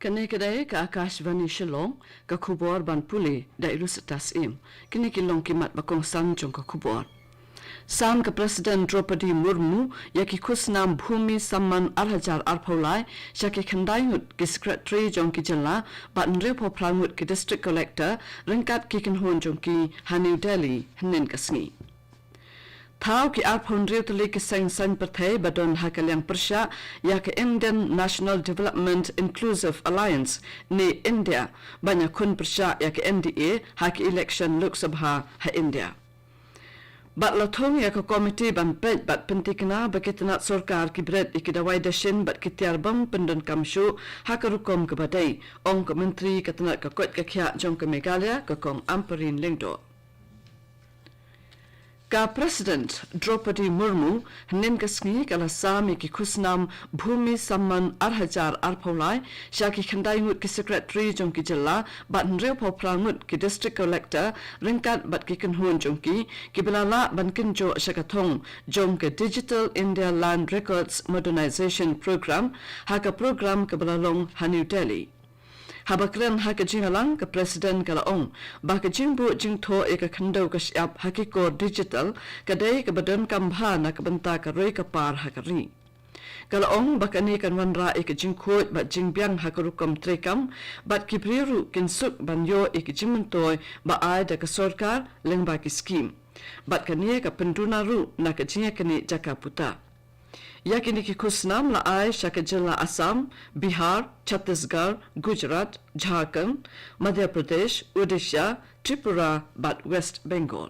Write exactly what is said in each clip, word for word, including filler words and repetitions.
Kane ka dei ka Akashvani Shillong, ka khubor ban pule da i Rusitas Im. Kine ki long ki mat ba kongsan jong ka khubor. Sam ka President Draupadi Murmu ïa ki khusnam Bhumi Samman ar hajar arphew lai sha ki khyndai ngut ki Secretary jong ki jylla bad hynriewphew phra ngut ki District Collector ryngkat ki kynhun jong ki ha New Delhi hynnin ka sngi. Thaw ki arphew hynriew tylli ki seng saiñ pyrthei ba don ha ka liang pyrshah ïa ka Indian National Development Inclusive Alliance ne INDIA ban ïakhun pyrshah ïa ka N D A ha ki election Lok Sabha ha India. Bad la thung ïa ka komiti ban peit bad pyntikna ba ki tnat sorkar ki bret ïa ki dawai dashin bad ki tiar bym pyndonkam shuh ha ka rukom kaba dei, ong ka Myntri ka tnat ka koit ka khiah jong ka Meghalaya, ka Kong Ampareen Lyngdoh. Ka President Draupadi Murmu hynnin ka sngi ka la sam ïa ki khusnam Bhumi Samman ar hajar arphew lai sha ki khyndai ngut ki Secretary jong ki jylla bad hynriewphew phra ngut ki District Collector ryngkat bad ki kynhun jong ki, kiba la lah ban kynjoh sha ka thong jong ka Digital India Land Records Modernization Programme ha ka program kaba la long ha New Delhi. Haba kren ha ka jingïalang, ka President ka la ong ba ka jingbuh jingthoh ïa ka khyndew ka shyiap ha ki kor digital ka dei kaba donkam bha na ka bynta ka roi ka par ha ka ri. Ka la ong ba kane kan wanrah ïa ka jingkhuid bad jingbiang ha ka rukom treikam, bad ki briew ruh kin suk ban ïoh ïa ka jingmyntoi ba ai da ka sorkar lyngba ki skim. Bad kane ka pynduna ruh na ka jingïaknieh jaka puta. Ïa kine ki khusnam la ai sha ka jylla Assam, Bihar, Chhattisgarh, Gujarat, Jharkhand, Madhya Pradesh, Odisha, Tripura bad West Bengal.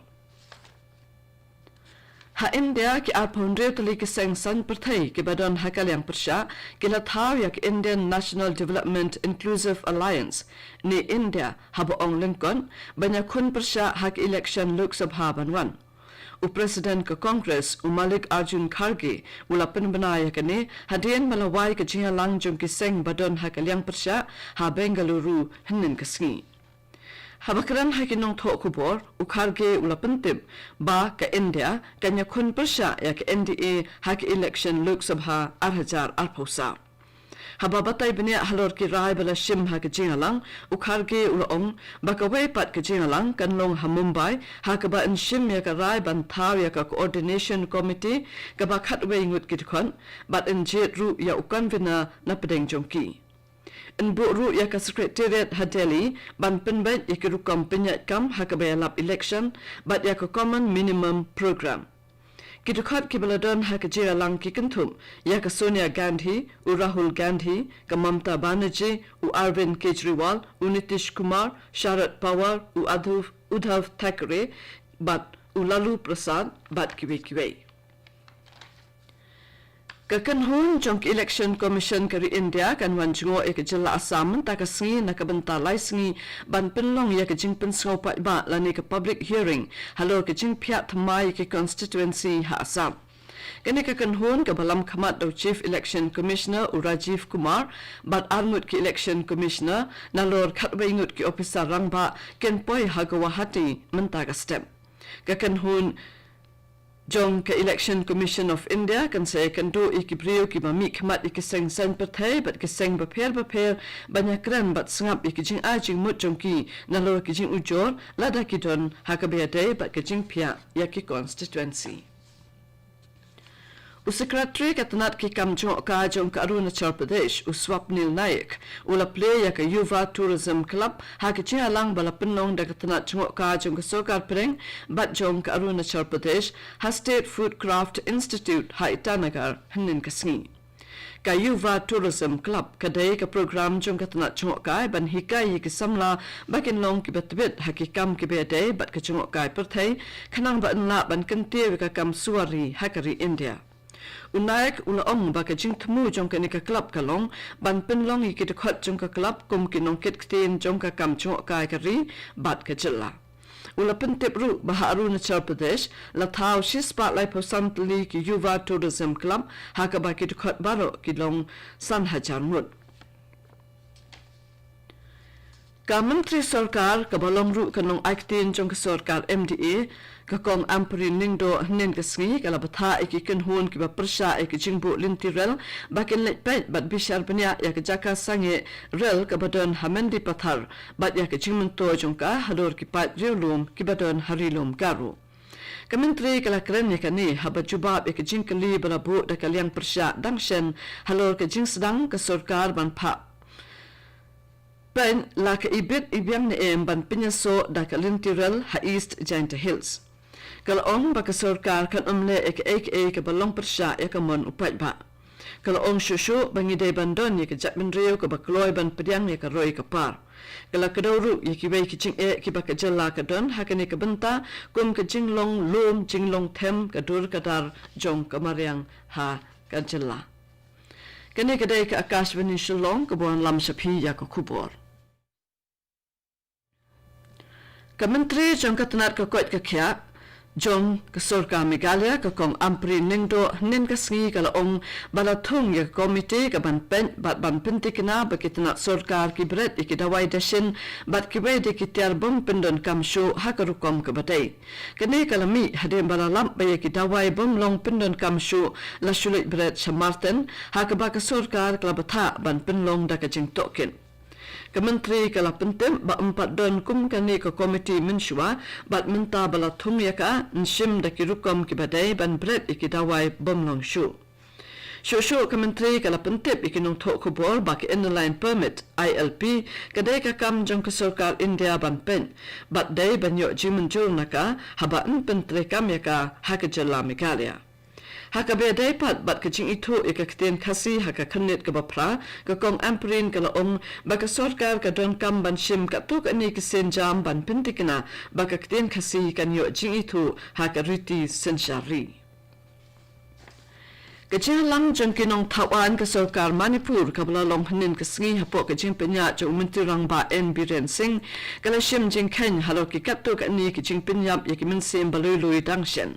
Ha India, ki arphew hynriew tylli ki seng saiñ pyrthei kiba don ha ka liang pyrshah ki la thaw ïa ka Indian National Development Inclusive Alliance ne INDIA haba ong lyngkot ban ïakhun pyrshah ha ka election Lok Sabha ban wan. U President ka Congress, u Mallikarjun Kharge, u la pynbna ïa kane hadien ba la wai ka jingïalang jong ki seng ba don ha ka liang pyrshah ha Bengaluru hynnin ka sngi. Haba kren ha ki nongthoh khubor, u Kharge u la pyntip ba ka INDIA kan ïakhun pyrshah ïa ka N D A ha ka election Lok Sabha ar hajar arphew saw. Haba batai bniah halor ki rai ba la shim ha ka jingïalang, u Kharge u la ong ba kawei pat ka jingïalang kan long ha Mumbai, ha kaba yn shim ïa ka rai ban thaw ïa ka Coordination Committee kaba khatwei ngut ki dkhot, bad yn jied ruh ïa u convener na pdeng jong ki. Yn buh ruh ïa ka Secretariat ha Delhi ban pynbeit ïa ki rukom pynïaid kam ha kaba ïalap election bad ïa ka Common Minimum Programme. Ki dkhot kiba la don ha ka jingïalang ki kynthup ïa ka Sonia Gandhi, u Rahul Gandhi, ka Mamata Banerjee, u Arvind Kejriwal, u Nitish Kumar, Sharad Pawar, u Adhuv, Uddhav Thackeray, bad u Lalu Prasad, bad kiwei kiwei. Ka kynhun jong ka Election Commission ka ri India kan wan jngoh ïa ka jylla Assam mynta ka sngi na ka bynta lai sngi ban pynlong ïa ka jingpynsngew paidbah lane ka public hearing halor ka jingphiah thymmai ïa ki constituency ha Assam. Kane ka kynhun kaba lam khmat da u Chief Election Commissioner u Rajiv Kumar bad arngut ki Election Commissioner nalor khatwei ngut ki ophisar rangbah kin poi ha Guwahati mynta ka step. Ka kynhun jong ka Election Commission of India kan sa ïakynduh ïa ki briew kiba mihkhmat ïa ki seng saiñ pyrthei bad ki seng bapher bapher ban ïakren bad sngap ïa ki jingai jingmut jong ki nalor ki jingujor lada ki don ha kaba ïadei bad ka jingphiah ïa ki constituency. U Secretary ka tnat ki kam jngohkai jong ka Arunachal Pradesh, u Swapnil Naik, u la plie ïa ka Yuva Tourism Club ha ka jingïalang ba la pynlong da ka tnat jngohkai jong ka sorkar pdeng bad jong ka Arunachal Pradesh ha State Food Craft Institute ha Itanagar hynnin ka sngi. Ka Yuva Tourism Club ka dei ka program jong ka tnat jngohkai ban hikai ïa ki samla ba kin long kiba tbit ha ki kam kiba ïadei bad ka jngohkai pyrthei, khnang ba yn lah ban kyntiew ïa ka kam suwari ha ka ri India. U Naik u la ong ba ka jingthmu jong kane ka club ka long ban pynlong ïa ki dkhot jong ka club kum ki nongkit ktien jong ka kam jngohkai ka ri bad ka jylla. U la pyntip ruh ba ha Arunachal Pradesh la thaw shispah laiphew san tylli ki Yuva Tourism Club ha kaba ki dkhot baroh ki long san hajar ngut. Ka Myntri Sorkar kaba long ruh ka nongai ktien jong ka sorkar M D A, ka Kong Ampareen Lyngdoh, hynnin ka sngi ka la bthah ïa ki kynhun kiba pyrshah ïa ka jingbuh lynti rel ba kin leit peit bad bishar bniah ïa ka jaka sangeh rel kaba don ha Mendipathar bad ïa ka jingmyntoi jong ka halor ki paid riewlum kiba don ha Ri Lum Garo. Ka Myntri ka la kren ïa kane haba jubab ïa ka jingkylli ba la buh da ka liang pyrshah dang shen halor ka jingsdang ka sorkar ban phah peit la ka ibit ibiang ne em ban pynïasoh da ka lynti rel ha East Jaintia Hills. Ka la ong ba ka sorkar kan ym leh ïa kaei kaei kaba long pyrshah ïa ka mon u paidbah. Ka la ong shuh shuh ba ngi dei ban don ïa ka jaitbynriew kaba kloi ban pdiang ïa ka roi ka par. Ka la kdew ruh ïa kiwei ki jingeh kiba ka jylla ka don ha kane ka bynta, kum ka jinglong lum jinglong them, ka dur ka dar jong ka mariang ha ka jylla. Kane ka dei ka Akashvani Shillong kaba wanlam sha phi ïa ka khubor. Ka Myntri jong ka tnat ka koit ka khiah jong ka sorkar Meghalaya, ka Kong Ampareen Lyngdoh, hynnin ka sngi ka la ong ba la thung ïa ka komiti ka ban peit bad ban pyntikna ba ki tnat sorkar ki bret ïa ki dawai dashin bad kiwei de ki tiar bym pyndonkam shuh ha ka rukom kaba dei. Kane ka la mih hadien ba la lap ba ïa ki dawai bym long pyndonkam shuh la shu leit bret sha Marten, ha kaba ka sorkar ka la bthah ban pynlong da ka jingtohkit. Ka Myntri ka la pyntip ba ym pat don kum kane ka komiti mynshuwa, bad mynta ba la thung ïa ka, yn shim da ki rukom kiba dei ban bret ïa ki dawai bym long shuh. Shuh shuh ka Myntri ka la pyntip ïa ki nongthoh khubor ba ka Inner Line Permit, I L P, ka dei ka kam jong ka sorkar India ban peit, bad dei ban ïoh jingmynjur na ka haba yn pyntreikam ïa ka ha ka jylla Meghalaya. Ha kaba ïadei pat bad ka jingithuh ïa ka ktien Khasi ha ka khyrnit kaba phra, ka Kong Ampareen ka la ong ba ka sorkar ka donkam ban shim katto katne ki sienjam ban pyntikna ba ka ktien Khasi kan ïoh jingithuh ha ka riti synshar ri. Ka jingïalang jong ki nongthaw aiñ ka sorkar Manipur kaba la long hynnin ka sngi hapoh ka jingpynïaid jong u Myntri Rangbah N Biren Singh, ka la shim jingkheiñ halor ki katto katne ki jingpynïap ïa ki mynsiem ba lui lui dang shen.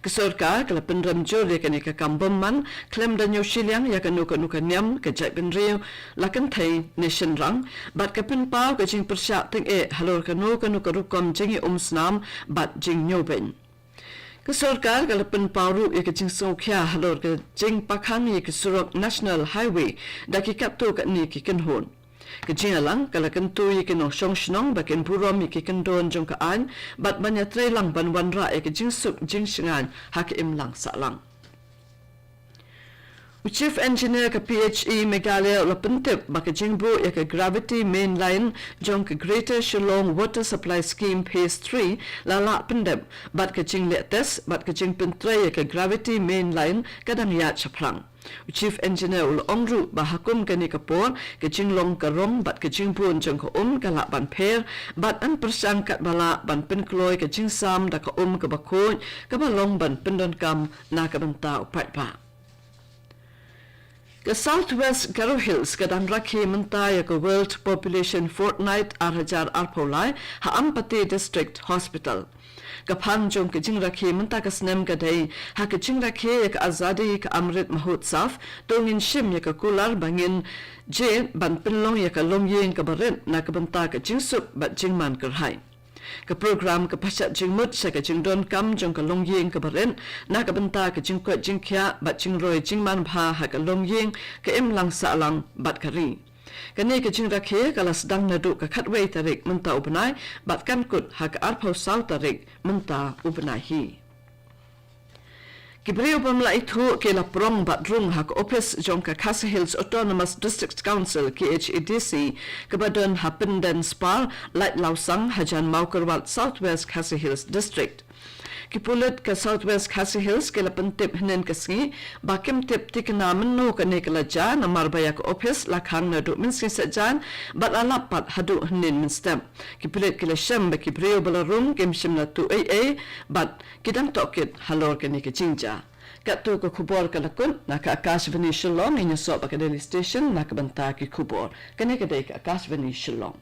Ka sorkar ka la pynrem jur ïa kane ka kam bymman khlem da ñiew shiliang ïa kano kano ka niam, ka jaitbynriew, la kynthei ne shynrang, bad ka pynpaw ka jingpyrshah tyngeh halor kano kano ka rukom jingïaumsnam bad jingñiewbeiñ. Ka sorkar ka la pynpaw ruh ïa ka jingsngewkhia halor ka jingpakhang ïa ka surok National Highway da ki katto katne ki kynhun. Ka jingïalang ka la kyntu ïa ki nongshong shnong ba kin burom ïa ki kyndon jong ka aiñ bad ban ïatreilang ban wanrah ïa ka jingsuk jingshngaiñ ha ka imlang sahlang. U Chief Engineer ka P H E Meghalaya u la pyntip ba ka jingbuh ïa ka Gravity Main Line jong ka Greater Shillong Water Supply Scheme Phase three la lah pyndep, bad ka jingleh test bad ka jingpyntrei ïa ka Gravity Main Line ka dang ïaid shaphrang. U Chief Engineer u la ong ruh ba ha kum kane ka por ka jinglong ka rong bad ka jingbun jong ka um ka lah ban pher, bad yn pyrshang katba lah ban pynkloi ka jingsam da ka um kaba khuid kaba long ban pyndonkam na ka bynta u paidbah. Ka South West Garo Hills ka dang rakhe mynta ïa ka World Population Fortnight ar hajar arphew lai ha Ampati District Hospital. Ka phang jong ka jingrakhe mynta ka snem ka dei ha ka jingrakhe ïa ka Azadi ka Amrit Mahotsav, to ngin shim ïa ka kular ba ngin jied ban pynlong ïa ka longïing kaba rit na ka bynta ka jingsuk bad jingman kyrhai. Ka program ka pynshah jingmut sha ka jingdonkam jong ka longïing kaba rit na ka bynta ka jingkoit jingkhiah bad jingroi jingman bha ha ka longïing, ka imlang sahlang bad ka ri. Kane ka jingrakhe ka la sdang naduh ka khatwei tarik mynta u bnai bad kan kut ha ka arphew saw tarik mynta u bnai hi. Ki briew bym lah ithuh ki la prong bad rung ha ka ophis jong ka Khasi Hills Autonomous District Council, K H A D C, kaba don ha Pyndenspar, Laitlawsang, hajan Mawkyrwat, South West Khasi Hills District. Ki pulit ka South West Khasi Hills ki la pyntip hynnin ka sngi ba kim tip thikna mynno kane ka la jia, namar ba ïa ka ophis la khang naduh mynsngi saitjaiñ bad la lap pat haduh hynnin mynstep. Ki pulit ki la shem ba ki briew ba la rung kim shym la tuh ei ei bad ki dang tohkit halor kane ka jingjia. Katto ka khubor ka la kut na ka Akashvani Shillong, ngin ïasoh bad ka Delhi Station na ka bynta ki khubor. Kane ka dei ka Akashvani Shillong.